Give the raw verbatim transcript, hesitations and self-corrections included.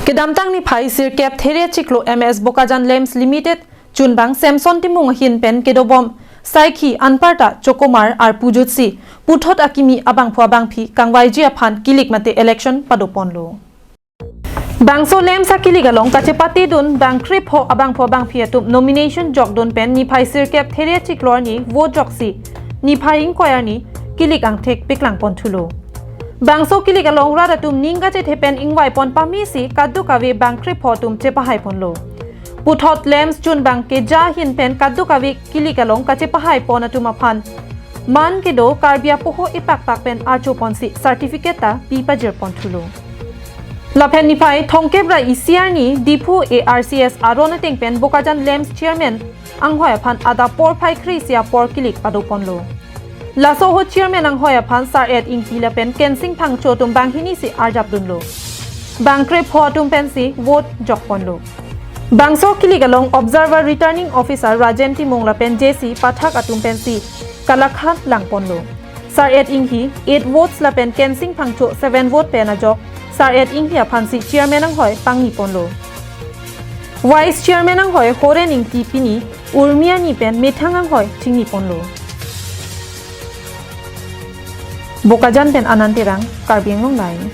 Kedamtang niphai sirkep thera chiklo M S Bokajan Lamps Limited chunbang Samson Timung ahin pen kedobom saikhi anparta chokomar arpu jutsi puthot akimi abangphu abangphi kangvaiji aphan kilik mate election padoponlo. Bangso lamps akilik along kachepatedun bang krepho abangphu abangphi atum nomination jokdun pen niphai sirkep thera chiklo arni vote joksi niphai ingkoi arni kilik angthek peklangpon thulo. Bangso kilik along rat atum ning kachethe pen ingvaipon pamesi kadokave bang krepho atum chepahaiponlo. Puthot lamps chunbang keja ahin pen kadokave kilik along kachepahaipon atum aphan man kedo Karbi apoho ipakpak pen archoponsi certificate ta pi pajirpon thulo. Lapen niphai thomkep ra isi arni Diphu A R C S aron ateng pen Bokajan Lamps Chairman anghoi aphan adap porphai kre-isi apor kilik padoponlo. Laso ahut Chairman anghoi aphan Sar-et Ingti lapen Kensing Phangcho atum banghini si arjapdunlo. Bang krepho atum pensi vote jokponlo. Bangso kilik along observer returning officer Rajen Timung lapen J C Pathak atum pensi kalakhan langponlo. Sar-et Inghi eight votes lapen Kensing Phangcho seven vote pen ajok Sar-et Inghi aphansi chairman anghoi pangniponlo. Vice chairman anghoi Horen Ingti pini urmi ani pen methang anghoi chingniponlo. Bokajan pen Anand Terang, Karbi Anglong Live.